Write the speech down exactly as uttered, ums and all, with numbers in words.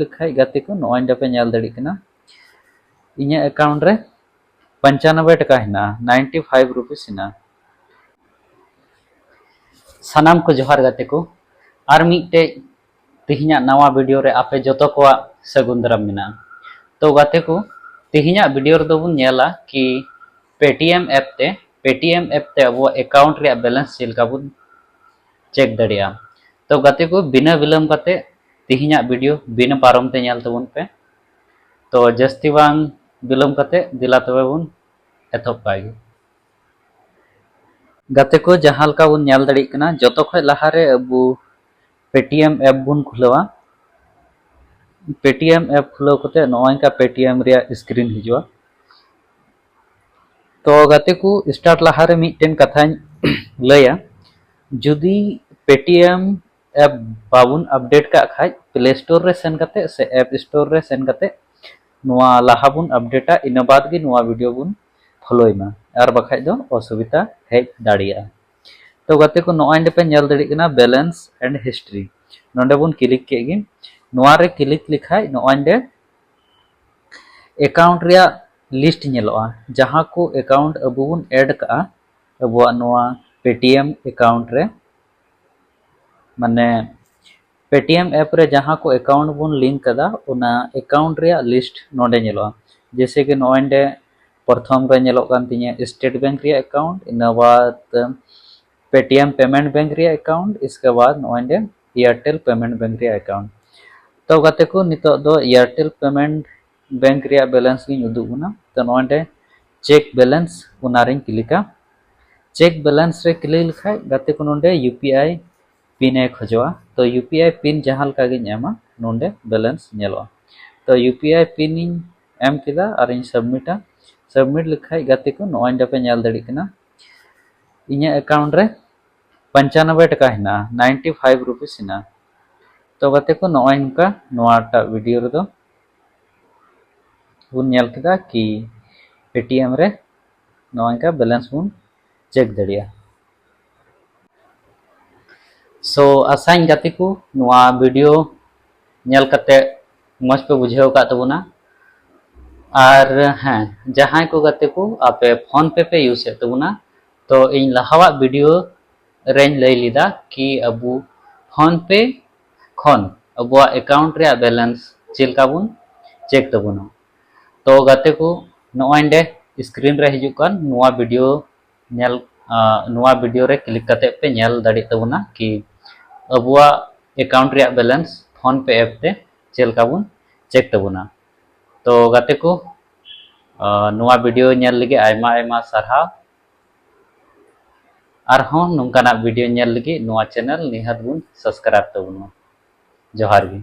ᱞᱮᱠᱷᱟᱡ ᱜᱟᱛᱮ ᱠᱚ, ᱱᱚᱜᱼᱚᱭ ᱱᱚᱰᱮ ᱯᱮ ᱧᱮᱞ ᱫᱟᱲᱮᱭᱟᱜ ᱠᱟᱱᱟ, ᱤᱧᱟᱹᱜ ᱮᱠᱟᱣᱩᱱᱴ ᱨᱮ ᱯᱚᱧᱪᱟᱱᱚᱵᱵᱳᱭ ᱴᱟᱠᱟ ᱦᱮᱱᱟᱜᱼᱟ, ᱱᱟᱭᱤᱱᱴᱤ ᱯᱷᱟᱭᱤᱵᱷ ᱨᱩᱯᱤᱥ ᱦᱮᱱᱟᱜᱼᱟ᱾ ᱥᱟᱱᱟᱢ ᱠᱚ ᱡᱚᱦᱟᱨ ᱜᱟᱛᱮ ᱠᱚ, ᱟᱨ ᱢᱤᱫᱴᱮᱡ ᱛᱮᱦᱮᱧᱟᱜ ᱱᱟᱣᱟ ᱵᱷᱤᱰᱤᱭᱳ ᱨᱮ ᱟᱯᱮ ᱡᱚᱛᱚ ᱠᱚᱣᱟᱜ ᱥᱟᱹᱜᱩᱱ ᱫᱟᱨᱟᱢ ᱢᱮᱱᱟᱜᱼᱟ᱾ ᱛᱚ ᱜᱟᱛᱮ ᱠᱚ, ᱛᱮᱦᱮᱧᱟᱜ ᱵᱷᱤᱰᱤᱭᱳ ᱨᱮᱫᱚ ᱵᱚᱱ ᱧᱮᱞᱟ ᱠᱤ ᱯᱮᱴᱤᱮᱢ ᱮᱯ ᱛᱮ, ᱯᱮᱴᱤᱮᱢ ᱮᱯ ᱛᱮ ᱟᱵᱚᱣᱟᱜ ᱮᱠᱟᱣᱩᱱᱴ ᱨᱮᱭᱟᱜ ᱵᱮᱞᱮᱱᱥ ᱪᱮᱫ ᱞᱮᱠᱟ ᱵᱚᱱ ᱪᱮᱠ ᱫᱟᱲᱮᱭᱟᱜᱼᱟ᱾ ᱛᱚ ᱜᱟᱛᱮ ᱠᱚ, ᱵᱤᱱᱟᱹ ᱵᱤᱞᱚᱢ ᱠᱟᱛᱮ ᱛᱮᱦᱮᱧᱟᱜ ᱵᱷᱤᱰᱤᱭᱳ ᱵᱤᱱᱟᱹ ᱯᱟᱨᱚᱢ ᱛᱮ ᱧᱮᱞ ᱛᱟᱵᱚᱱ ᱯᱮ᱾ ᱛᱚ ᱡᱟᱹᱥᱛᱤ ᱵᱟᱝ ᱵᱤᱞᱚᱢ ᱠᱟᱛᱮ ᱫᱮᱞᱟ ᱛᱚᱵᱮ ᱵᱚᱱ ᱮᱛᱚᱦᱚᱵ ᱠᱟᱜ ᱜᱮ᱾ ᱜᱟᱛᱮ ᱠᱚ, ᱡᱟᱦᱟᱸ ᱞᱮᱠᱟ ᱵᱚᱱ ᱧᱮᱞ ᱫᱟᱲᱮᱭᱟᱜ ᱠᱟᱱᱟ, ᱡᱚᱛᱚ ᱠᱷᱚᱡ ᱞᱟᱦᱟᱨᱮ ᱟᱵᱚ ᱯᱮᱴᱤᱮᱢ ᱮᱯ ᱵᱚᱱ ᱠᱷᱩᱞᱟᱹᱣᱟ᱾ ᱯᱮᱴᱤᱮᱢ ᱮᱯ ᱠᱷᱩᱞᱟᱹᱣ ᱠᱟᱛᱮ ᱱᱚᱜᱼᱚᱭ ᱱᱚᱝᱠᱟ ᱯᱮᱴᱤᱮᱢ ᱨᱮᱭᱟᱜ ᱥᱠᱨᱤᱱ ᱦᱤᱡᱩᱜᱼᱟ᱾ ᱛᱚ ᱜᱟᱛᱮ ᱠᱚ, ᱥᱴᱟᱨᱴ ᱞᱟᱦᱟᱨᱮ ᱢᱤᱫᱴᱮᱱ ᱠᱟᱛᱷᱟᱧ ᱞᱟᱹᱭᱟ, ᱡᱩᱫᱤ ᱯᱮᱴᱤᱮᱢ ᱮᱯ ᱵᱟᱵᱚᱱ ᱟᱯᱰᱮᱴ ᱠᱟᱜ ᱠᱷᱟᱡ, ᱯᱞᱮ ᱥᱴᱳᱨ ᱨᱮ ᱥᱮᱱ ᱠᱟᱛᱮ ᱥᱮ ᱮᱯ ᱥᱴᱳᱨ ᱨᱮ ᱥᱮᱱ ᱠᱟᱛᱮ ᱱᱚᱣᱟ ᱞᱟᱦᱟ ᱵᱚᱱ ᱟᱯᱰᱮᱴᱟ, ᱤᱱᱟᱹ ᱵᱟᱫ ᱜᱮ ᱱᱚᱣᱟ ᱵᱷᱤᱰᱤᱭᱳ ᱵᱚᱱ ᱯᱷᱚᱞᱳᱭ ᱢᱟ, ᱟᱨ ᱵᱟᱠᱷᱟᱡ ᱫᱚ ᱚᱥᱩᱵᱤᱫᱷᱟ ᱦᱮᱡ ᱫᱟᱲᱮᱭᱟᱜᱼᱟ᱾ ᱛᱚ ᱜᱟᱛᱮ ᱠᱚ, ᱱᱚᱜᱼᱚᱭ ᱱᱚᱰᱮ ᱯᱮ ᱧᱮᱞ ᱫᱟᱲᱮᱭᱟᱜ ᱠᱟᱱᱟ ᱵᱮᱞᱮᱱᱥ ᱮᱱᱰ ᱦᱤᱥᱴᱨᱤ, ᱱᱚᱰᱮ ᱵᱚᱱ ᱠᱞᱤᱠ ᱠᱮᱫ ᱜᱮ᱾ ᱱᱚᱣᱟ ᱨᱮ ᱠᱞᱤᱠ ᱞᱮᱠᱷᱟᱡ ᱱᱚᱜᱼᱚᱭ ᱱᱚᱰᱮ ᱮᱠᱟᱣᱩᱱᱴ ᱨᱮᱭᱟᱜ ᱞᱤᱥᱴ ᱧᱮᱞᱚᱜᱼᱟ, ᱡᱟᱦᱟᱸ ᱠᱚ ᱮᱠᱟᱣᱩᱱᱴ ᱟᱵᱚ ᱵᱚᱱ ᱮᱰ ᱠᱟᱜᱼᱟ ᱟᱵᱚᱣᱟᱜ ᱱᱚᱣᱟ ᱯᱮᱴᱤᱮᱢ ᱮᱠᱟᱣᱩᱱᱴ ᱨᱮ, ᱢᱟᱱᱮ ᱯᱮᱴᱤᱮᱢ ᱮᱯ ᱨᱮ ᱡᱟᱦᱟᱸ ᱠᱚ ᱮᱠᱟᱣᱩᱱᱴ ᱵᱚᱱ ᱞᱤᱝᱠ ᱠᱟᱫᱟ, ᱚᱱᱟ ᱮᱠᱟᱣᱩᱱᱴ ᱨᱮᱭᱟᱜ ᱞᱤᱥᱴ ᱱᱚᱰᱮ ᱧᱮᱞᱚᱜᱼᱟ᱾ ᱡᱮᱭᱥᱮ ᱠᱤ ᱱᱚᱜᱼᱚᱭ ᱱᱚᱰᱮ ᱯᱨᱚᱛᱷᱚᱢ ᱨᱮ ᱧᱮᱞᱚᱜ ᱠᱟᱱ ᱛᱤᱧᱟᱹ ᱥᱴᱮᱴ ᱵᱮᱝᱠ ᱨᱮᱭᱟᱜ ᱮᱠᱟᱣᱩᱱᱴ, ᱤᱱᱟᱹ ᱵᱟᱫ ᱯᱮᱴᱤᱮᱢ ᱯᱮᱢᱮᱱᱴ ᱵᱮᱝᱠ ᱨᱮᱭᱟᱜ ᱮᱠᱟᱣᱩᱱᱴ, ᱤᱥᱠᱮ ᱵᱟᱫ ᱱᱚᱜᱼᱚᱭ ᱱᱚᱰᱮ ᱮᱭᱟᱨᱴᱮᱞ ᱯᱮᱢᱮᱱᱴ ᱵᱮᱝᱠ ᱨᱮᱭᱟᱜ ᱮᱠᱟᱣᱩᱱᱴ᱾ ᱛᱚ ᱜᱟᱛᱮ ᱠᱚ, ᱱᱤᱛᱚᱜ ᱫᱚ ᱮᱭᱟᱨᱴᱮᱞ ᱯᱮᱢᱮᱱᱴ ᱵᱮᱝᱠ ᱨᱮᱭᱟᱜ ᱵᱮᱞᱮᱱᱥ ᱜᱤᱧ ᱩᱫᱩᱜ ᱵᱚᱱᱟ᱾ ᱛᱚ ᱱᱚᱜᱼᱚᱭ ᱱᱚᱰᱮ ᱪᱮᱠ ᱵᱮᱞᱮᱱᱥ, ᱚᱱᱟᱨᱤᱧ ᱠᱞᱤᱠᱟ᱾ ᱪᱮᱠ ᱵᱮᱞᱮᱱᱥ ᱨᱮ ᱠᱞᱤᱠ ᱞᱮᱠᱷᱟᱡ ᱜᱟᱛᱮ ᱠᱚ, ᱱᱚᱰᱮ ᱤᱭᱩ ᱯᱤ ᱟᱭ ᱯᱤᱱ ᱮ ᱠᱷᱚᱡᱚᱜᱼᱟ᱾ ᱛᱚ ᱤᱭᱩ ᱯᱤ ᱟᱭ ᱯᱤᱱ ᱡᱟᱦᱟᱸ ᱞᱮᱠᱟ ᱜᱤᱧ ᱮᱢᱟ, ᱱᱚᱰᱮ ᱵᱮᱞᱮᱱᱥ ᱧᱮᱞᱚᱜᱼᱟ᱾ ᱛᱚ ᱤᱭᱩ ᱯᱤ ᱟᱭ ᱯᱤᱱ ᱤᱧ ᱮᱢ ᱠᱮᱫᱟ ᱟᱨᱤᱧ ᱥᱟᱵᱢᱤᱴᱟ᱾ ᱥᱟᱵᱢᱤᱴ ᱞᱮᱠᱷᱟᱡ ᱜᱟᱛᱮ ᱠᱚ, ᱱᱚᱜᱼᱚᱭ ᱱᱚᱰᱮ ᱯᱮ ᱧᱮᱞ ᱫᱟᱲᱮᱭᱟᱜ ᱠᱟᱱᱟ, ᱤᱧᱟᱹᱜ ᱮᱠᱟᱣᱩᱱᱴ ᱨᱮ ᱯᱚᱧᱪᱟᱱᱚᱵᱵᱳᱭ ᱴᱟᱠᱟ ᱦᱮᱱᱟᱜᱼᱟ, ᱱᱟᱭᱤᱱᱴᱤ ᱯᱷᱟᱭᱤᱵᱷ ᱨᱩᱯᱤᱥ ᱦᱮᱱᱟᱜᱼᱟ᱾ ᱛᱚ ᱜᱟᱛᱮ ᱠᱚ, ᱱᱚᱜᱼᱚᱭ ᱱᱚᱝᱠᱟ ᱱᱚᱣᱟᱴᱟᱜ ᱵᱷᱤᱰᱤᱭᱳ ᱨᱮᱫᱚ ᱵᱚᱱ ᱧᱮᱞ ᱠᱮᱫᱟ ᱠᱤ ᱯᱮᱴᱤᱮᱢ ᱨᱮ ᱱᱚᱜᱼᱚᱭ ᱱᱚᱝᱠᱟ ᱵᱮᱞᱮᱱᱥ ᱵᱚᱱ ᱪᱮᱠ ᱫᱟᱲᱮᱭᱟᱜᱼᱟ᱾ ᱥᱳ ᱟᱥᱟᱧ ᱜᱟᱛᱮ ᱠᱚ, ᱱᱚᱣᱟ ᱵᱷᱤᱰᱤᱭᱳ ᱧᱮᱞ ᱠᱟᱛᱮ ᱢᱚᱡᱽ ᱯᱮ ᱵᱩᱡᱷᱟᱹᱣ ᱟᱠᱟᱫ ᱛᱟᱵᱚᱱᱟ᱾ ᱟᱨ ᱦᱮᱸ, ᱡᱟᱦᱟᱸᱭ ᱠᱚ ᱜᱟᱛᱮ ᱠᱚ ᱟᱯᱮ PhonePe ᱯᱮ use ᱮᱫ ᱛᱟᱵᱚᱱᱟ, ᱛᱚ ᱤᱧ ᱞᱟᱦᱟᱣᱟᱜ video ᱨᱮᱧ ᱞᱟᱹᱭ ᱞᱮᱫᱟ ᱠᱤ ᱟᱵᱚ PhonePe ᱠᱷᱚᱱ ᱟᱵᱚᱣᱟᱜ account ᱨᱮᱭᱟᱜ balance ᱪᱮᱫ ᱞᱮᱠᱟ ᱵᱚᱱ check ᱛᱟᱵᱚᱱᱟ᱾ ᱛᱚ ᱜᱟᱛᱮ ᱠᱚ, ᱱᱚᱜᱼᱚᱭ ᱱᱚᱰᱮ screen ᱨᱮ ᱦᱤᱡᱩᱜ ᱠᱟᱱ ᱱᱚᱣᱟ video ᱧᱮᱞ, ᱟᱸ, ᱱᱚᱣᱟ video ᱨᱮ click ᱠᱟᱛᱮ ᱯᱮ ᱧᱮᱞ ᱫᱟᱲᱮᱭᱟᱜ ᱛᱟᱵᱚᱱᱟ ᱠᱤ ᱟᱵᱚᱣᱟᱜ account ᱨᱮᱭᱟᱜ balance PhonePe app ᱛᱮ ᱪᱮᱫ ᱞᱮᱠᱟ ᱵᱚᱱ check ᱛᱟᱵᱚᱱᱟ᱾ ᱛᱚ ᱜᱟᱛᱮ ᱠᱚ, ᱟᱸ, ᱱᱚᱣᱟ video ᱧᱮᱞ ᱞᱟᱹᱜᱤᱫ ᱟᱭᱢᱟ ᱟᱭᱢᱟ ᱥᱟᱨᱦᱟᱣ᱾ ᱟᱨᱦᱚᱸ ᱱᱚᱝᱠᱟᱱᱟᱜ video ᱧᱮᱞ ᱞᱟᱹᱜᱤᱫ ᱱᱚᱣᱟ channel ᱱᱤᱦᱟᱹᱛ ᱵᱚᱱ subscribe ᱛᱟᱵᱚᱱᱟ᱾ ᱡᱚᱦᱟᱨ ᱜᱮ᱾